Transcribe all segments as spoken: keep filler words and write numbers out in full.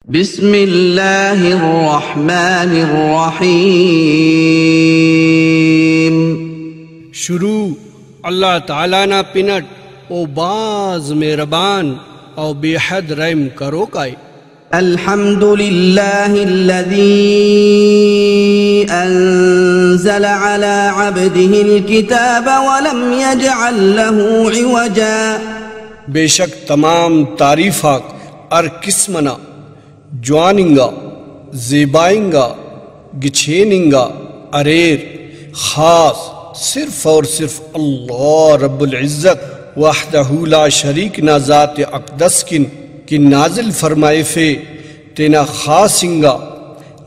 بسم اللہ الرحمن الرحیم۔ شروع اللہ تعالیٰ نا پن اٹ، او باز مہربان او بے حد رحم کروک ءِ۔ الحمد للہ الذی انزل علی عبدہ الکتاب ولم یجعل لہ عوجا۔ بے شک تمام تعریف آک ہر قسم نا جوان انگا، زیبا انگا، گچین انگا اریر، خاص صرف اور صرف اللہ رب العزت وحدہ لا شریک نا ذات اقدس کن کہ نازل فرمائفے، تینا خاص انگا،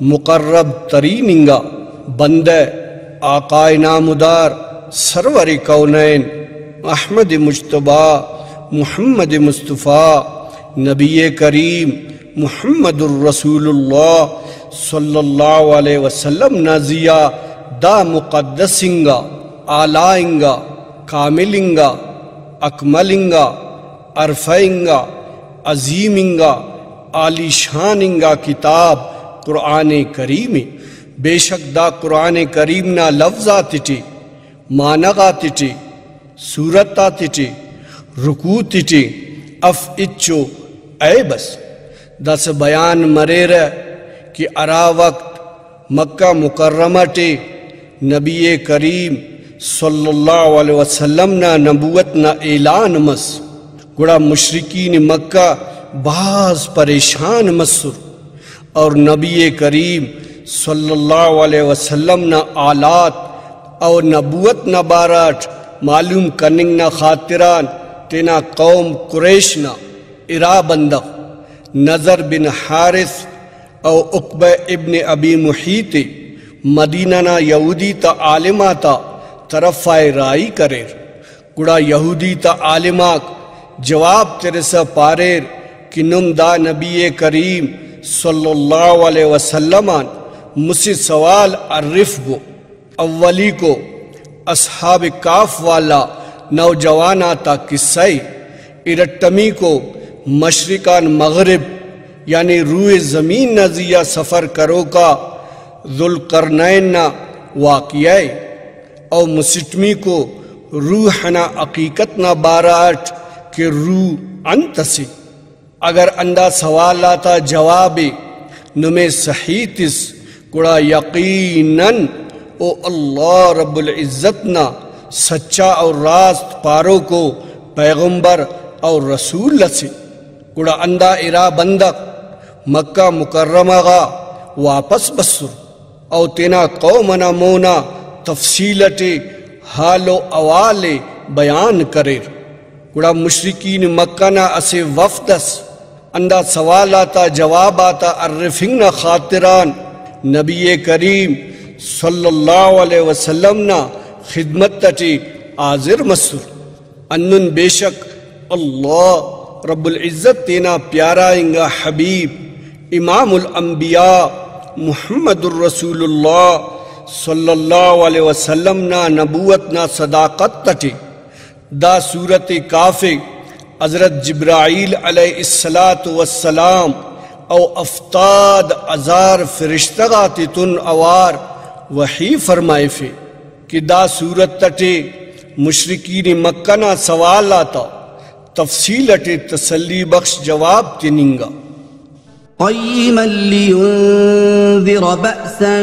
مقرب ترین انگا بندہ، آقا نامدار، سرور کونین، احمد مجتبیٰ، محمد مصطفیٰ، نبی کریم محمد الرسول اللہ صلی اللہ علیہ وسلم نا زیہا دا مقدس انگا، اعلیٰ انگا، کامل انگا، اکمل انگا، ارفع انگا، عظیم انگا، عالی شان انگا کتاب قرآن کریم ءِ۔ بے شک دا قرآن کریم نا لفظ آتیٹی، معنی غاتیٹی، سورت آتیٹی، رکوع تیٹی اف ہچو عیب اس۔ داسہ بیان مریرہ کہ ہرا وخت مکہ مکرمہ ٹی نبی کریم صلی اللہ علیہ وسلم نا نبوت نا اعلان مس، گڑا مشرکین مکہ بھاز پریشان مسر اور نبی کریم صلی اللہ علیہ وسلم نا حالات اور نبوت نا بارہ اٹ معلوم کننگ نا خاطران تینا قوم قریش نا ارا بندغ نضر بن حارث او عقبہ ابن ابی معیط ءِ مدینہ نا یہودی تا عالم آتا طرف آ راہی کریر۔ گڑا یہودی تا عالم آک جواب ترسہ پاریر کہ نم دا نبی کریم صلی اللہ علیہ وسلم آن مسہ سوال ارفبو۔ اولیکو اصحاب کہف والا نوجوان آتا قصہ ءِ، ارٹمیکو مشرق آن مغرب یعنی روئے زمین نا زیہا سفر کروکا ذوالقرنین نا واقعہ ءِ، او مسٹمیکو روح ئنا حقیقت نا بارہ اٹ کہ روح انت اسے۔ اگر اندا سوال آتا جواب ءِ نمے صحیح تس، گڑا یقیناً او اللہ رب العزت نا سچا اور راست پاروکو پیغمبر اور رسول اسے۔ گڑا اندا ارا بندغ مکہ مکرمہ غا واپس بسر۔ او تینا قوم ئنا مونا تفصیل ئٹی حال و احوال ئے بیان کریر۔ گڑا مشرکین مکہ نا اسہ وفد ئس اندا سوال آتا جواب آتا ارفنگ نا خاطران نبی کریم صلی اللہ علیہ وسلم نا خدمت ئٹی حاضر مسر۔ ہندن بے شک اللہ رب العزت تینا پیارا انگا حبیب امام الانبیاء محمد الرسول اللہ صلی اللہ علیہ وسلم نا نبوت نا صداقت ئٹی دا سورت کاف ءِ حضرت جبرائیل علیہ الصلوۃ والسلام او ہفتاد ہزار فرشتہ غاتتون اوار وحی فرمائفے۔ کہ دا سورت ئٹی مشرکین مکہ نا سوال آتا تفصیل ئٹی تسلی بخش جواب تننگا۔ قيما لينذر بأسا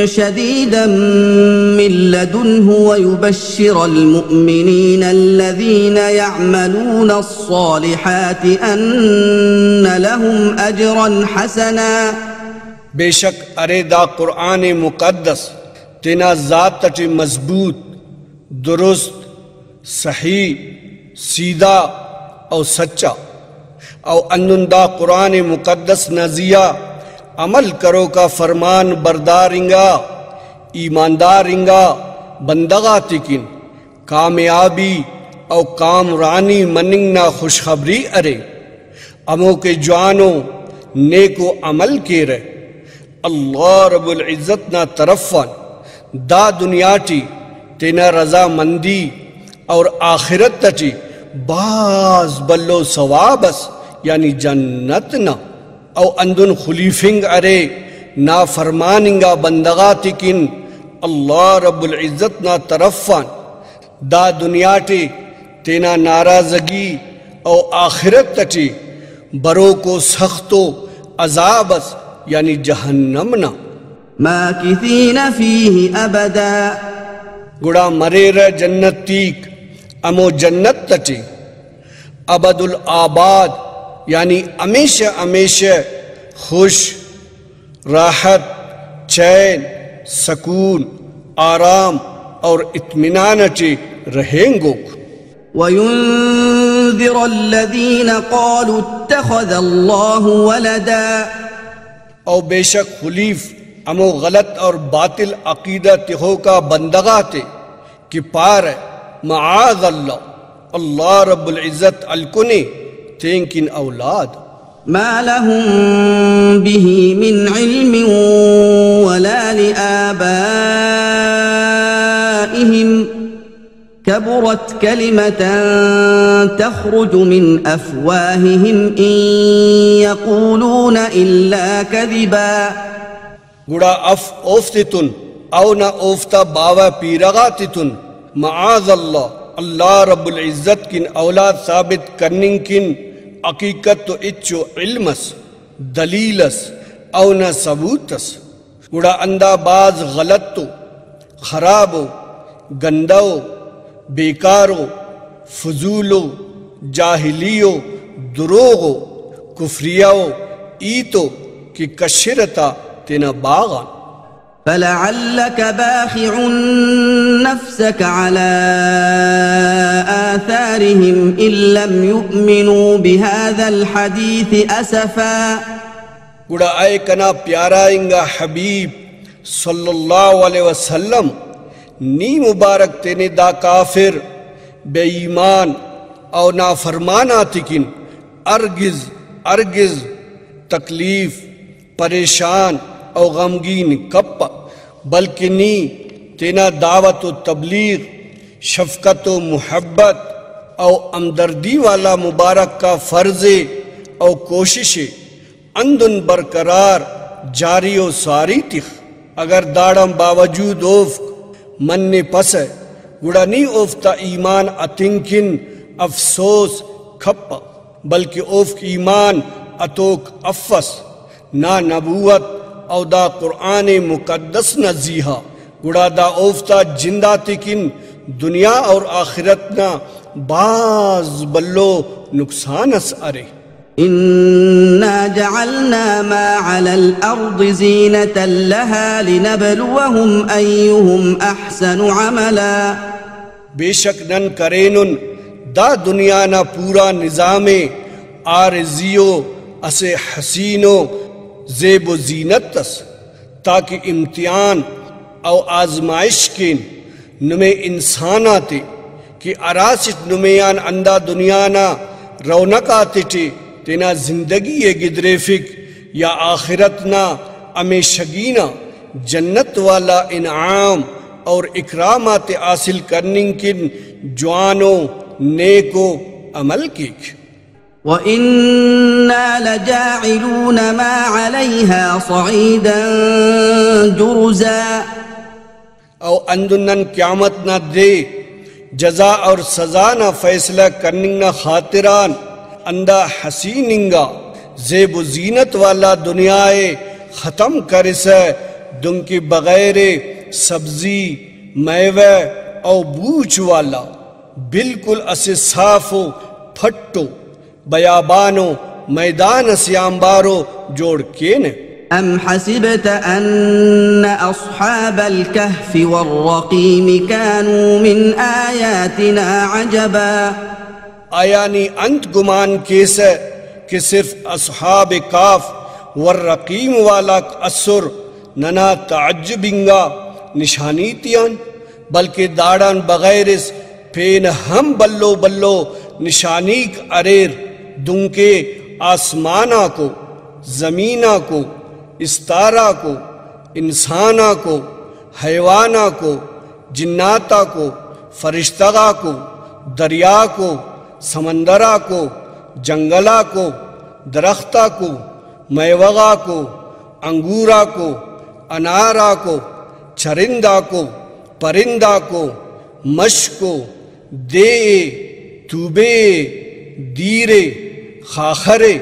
شديدا من لدنه ويبشر المؤمنين الذين يعملون الصالحات أن لهم أجرا حسنا۔ بے شک ارے دا قرآن مقدس تینا ذات ئٹی مضبوط، درست، صحیح، سیدھا او سچا۔ او ہندن دا قرآن مقدس نا زیہا عمل کروکا فرمان بردار انگا، ایماندار انگا بندغ آتے کن کامیابی او کامرانی مننگ نا خوشخبری ارے۔ ہمو کہ جوانو نیکو عمل کیرہ، اللہ رب العزت نا طرف آن دا دنیا ٹی تینا رضامندی اور آخرت ٹی بھاز بھلو ثواب اس، یعنی جنت نا۔ او ہندن خلیفنگ ارے نافرمان انگا بندغ آتیکن اللہ رب العزت نا طرف آن دا دنیا ٹی تینا ناراضگی او آخرت ٹی بروکو سختو عذاب اس، یعنی جہنم نا۔ ماكثين فيه أبدا۔ گڑا مریرہ جنتیک ہمو جنت ٹی ابد الآباد، یعنی ہمیشہ ہمیشہ خوش، راحت، چین، سکون، آرام اور اطمینان ٹی رہینگوک۔ وينذر الذين قالوا اتخذ الله ولدا۔ او بے شک خلیف ہمو غلط اور باطل عقیدہ تخوکا بندغ آتے کہ پارہ، معاذ اللہ، اللہ رب العزت ہلکنے تینکن اولاد۔ ما لهم به من علم ولا لآبائهم، كبرت كلمة تخرج من أفواههم إن يقولون إلا كذبا۔ گڑا اف اوفتتون، او نہ اوفتا باوہ پیرہ غاتتون، معاذ اللہ، اللہ رب العزت کن اولاد ثابت کننگ کن حقیقت تو ہچو علم اس، دلیل اس، او نہ ثبوت اس۔ گڑا ہندا بھاز غلط و خراب و گندہ و بیکار و فضول و جاہلی و دروغ و کفریہ و ہیت و کہ کشرہ تا تینا باغ آن۔ فلعلك باخع نفسك على آثارهم إن لم يؤمنوا بهذا الحديث أسفا۔ گڑا اے کنا پیارا انگا حبیب صلی اللہ علیہ وسلم، نی مبارک تینے دا کافر، بے ایمان او نافرمان آتیکن ہرگز، ہرگز تکلیف، پریشان او غمگین کپہ، بلکہ نی تینا دعوت و تبلیغ، شفقت و محبت او ہمدردی والا مبارک کا فرض ءِ او کوشش ءِ ہندن برقرار جاری و ساری تخ۔ اگر داڑان باوجود اوفک منپسہ، گڑا نی اوفتا ایمان اتنگ کن افسوس کپہ، بلکہ اوفک ایمان اتوک افس۔ نا نبوت او دا قرآن مقدس نا زیہا، گڑا دا اوفتا جند آتیکن دنیا اور آخرت نا بھاز بھلو نقصان اس ارے۔ إنا جعلنا ما على الأرض زينة لها لنبلوهم أيهم أحسن عملا۔ بے شک نن کرینن دا دنیا نا پورا نظام ءِ عارضی و اسہ حسین و زیب و زینت اس، تاکہ امتحان او آزمائش کین نمے انسان آتے کہ ہراسٹ نمے آن ہندا دنیا نا رونق آتیٹی تینا زندگی ءِ گدریفک یا آخرت نا ہمیشگی نا جنت والا انعام اور اکرام آتے حاصل کننگ کن جوانو نیکو عمل کیک۔ وإنا لجاعلون ما عليها صعيدا جرزا۔ او ہندن نن قیامت نا دے جزا اور سزا نا فیصلہ کننگ نا خاطران ہندا حسین انگا زیب و زینت والا دنیا ءِ ختم کرسہ، دنکہ بغیر سبزی، میوہ او بوچ والا بالکل اسہ صاف و پھٹ و بیابان و میدان اسے آنبارو جوڑ کینہ۔ أم حسبت أن أصحاب الكهف والرقيم كانوا من آياتنا عجبا۔ آیا نی انت گمان کیسہ کہ صرف اصحاب کہف والرقیم والاک اسر ننا تعجب انگا نشانی تیان؟ بلکہ داڑان بغیر اس پین ہم بھلو بھلو نشانیک اریر، دنکہ آسمان آکو، زمین آکو، استار آکو، انسان آکو، حیوان آکو، جنات آکو، فرشتہ غاکو، دریا کو، سمندر آکو، جنگل آکو، درخت آکو، میوہ غاکو، انگور آکو، انار آکو، چرند آکو، پرند آکو، مشکو، دے ءِ، توبے ءِ، دیر ءِ، خاخر ءِ،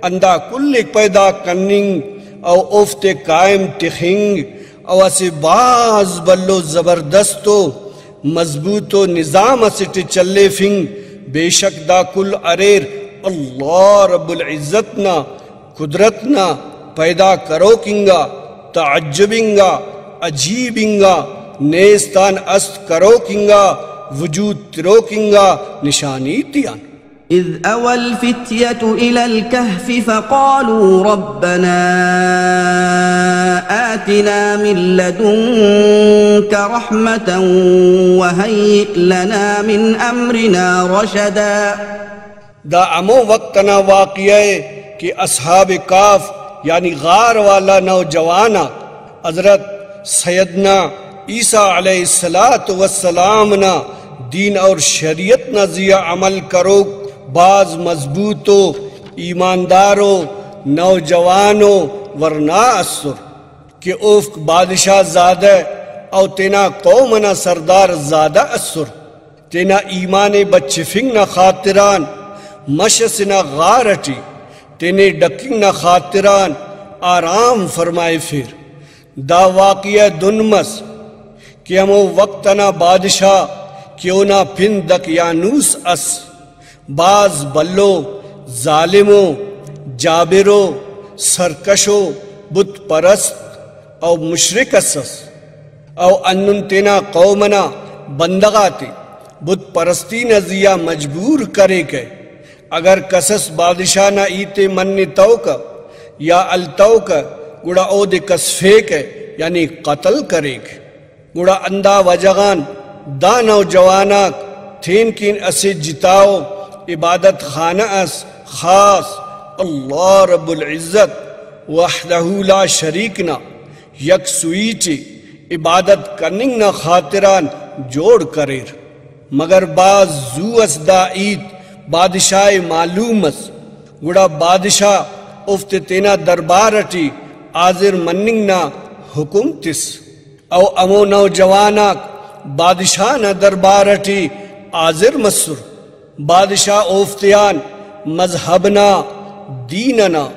اندا کل ءِ پیدا کننگ او اوفتے قائم تخنگ او اسہ بھاز بھلو زبردست و مضبوط و نظام اسیٹی چلیفنگ، بے شک دا کل اریر اللہ رب العزت نا قدرت نا پیدا کروک انگا، تعجب انگا، عجیب انگا، نیست آن است کروک انگا، وجود تروک انگا نشانی تیان۔ إذ أوى الفتية إلى الكهف فقالوا ربنا آتنا من لدنك رحمة وهيئ لنا من أمرنا رشدا۔ دا ہمو وخت انا واقعہ ءِ کہ اصحاب کہف یعنی غار والا نوجوان آک حضرت سیدنا عیسیٰ علیہ الصلوۃ والسلام نا دین اور شریعت نا زیہا عمل کروک بھاز مضبوط و ایماندار و نوجوان و ورنا ئسر کہ اوفک بادشاہ زادہ او تینا قوم انا سردار زادہ ئسر۔ تینا ایمان ءِ بچفنگ نا خاطران مش ئسے نا غار ئٹی تینے ڈکنگ نا خاطران آرام فرمائفیر۔ دا واقعہ دن مس کہ ہمو وخت انا بادشاہ کہ اونا پن دقیانوس ئس، بھاز بھلو، ظالم و جابر و سرکش و بت پرست او مشرک اس ئس۔ او ہندن تینا قوم ئنا بندغ آتے بت پرستی نا زیہا مجبور کریکہ۔ اگر کسس بادشاہ نا ہیت ءِ منتوکہ یا ہلتوکہ، گڑا اودے کسفیکہ، یعنی قتل کریک۔ گڑا ہندا وجہ غان دا نوجوان آک تین کن اسہ جتاؤ عبادت خانہ اس خاص اللہ رب العزت وحدہ لا شریک نا یکسوئی ٹی عبادت کننگ نا خاطران جوڑ کریر۔ مگر بھاز زو اس دا ہیت بادشاہ ءِ معلوم مس، گڑا بادشاہ اوفتے تینا دربار ٹی حاضر مننگ نا حکم تس۔ او ہمو نوجوان آک بادشاہ نا دربار ٹی حاضر مسر۔ بادشاہ اوفتیان مذہب نا، دین ئنا،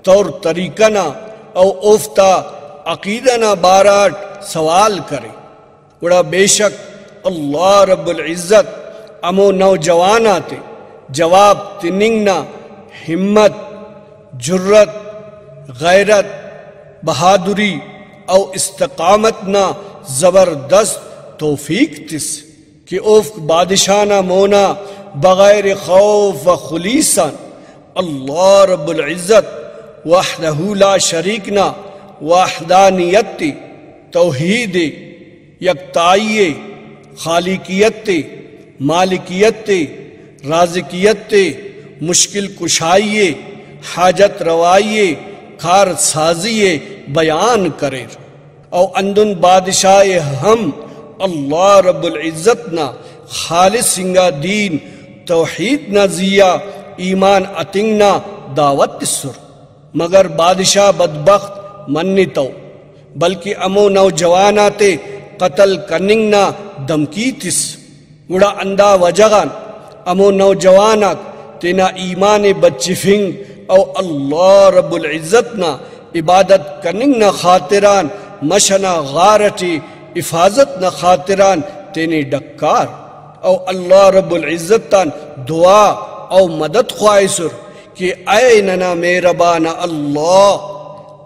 طور طریقہ نا او اوفتا عقیدہ نا باراٹ سوال کرے۔ گڑا بے شک اللہ رب العزت ہمو نوجوان آتے جواب تننگ نا ہمت، جرات، غیرت، بہادری او استقامت نا زبردست توفیق تس کہ اوفک بادشاہ نا مونا بغیر خوف و خلیس آن اللہ رب العزت وحدہ لا شریک نا وحدانیت ءِ، توحید ءِ، یکتائی ءِ، خالقیت ءِ، مالکیت ءِ، رازقیت ءِ، مشکل کشائی ءِ، حاجت روائی ءِ، کار سازی ءِ بیان کریر۔ او ہندن بادشاہ ءِ ہم اللہ رب العزت نا خالص انگا دین توحید نا زیہا ایمان اتنگ نا دعوت تسر۔ مگر بادشاہ بدبخت منتو، بلکہ ہمو نوجوان آتے قتل کننگ نا دھمکی تس۔ گڑا ہندا وجہ غان ہمو نوجوان آک تینا ایمان ءِ بچفنگ او اللہ رب العزت نا عبادت کننگ نا خاطران مش ئنا غار ٹی حفاظت نا خاطران تینے ڈکار او اللہ رب العزت آن دعا او مدد خواہسر کہ اے ننا مہربان اللہ،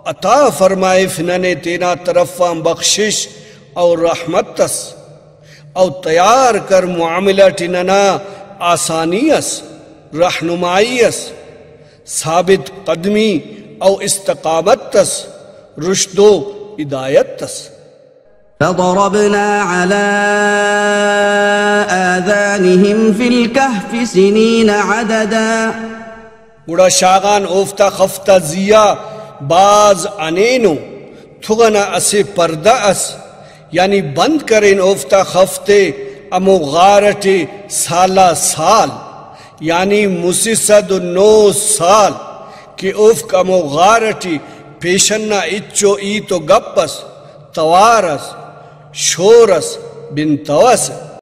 عطا فرمائف ننے تینا طرف آن بخشش او رحمت اس، او تیار کر معاملہ ٹی ننا آسانی اس، رہنمائی اس، ثابت قدمی او استقامت اس، رشد و ہدایت اس۔ فضربنا على آذانهم في الكهف سنين عددا۔ گڑا شاغان اوفتا خف تا زیہا بھاز ہنینو، تغ ئنا اسہ پردہ ئس، یعنی بند کرین اوفتا خف تے ہمو غار ئٹی سالا سال، یعنی مسہ سد و نو سال، کہ اوفک ہمو غار ٹی پیشن نا ہچو ہیت و گپ اس، توار اس، شور اس، بنتو اس۔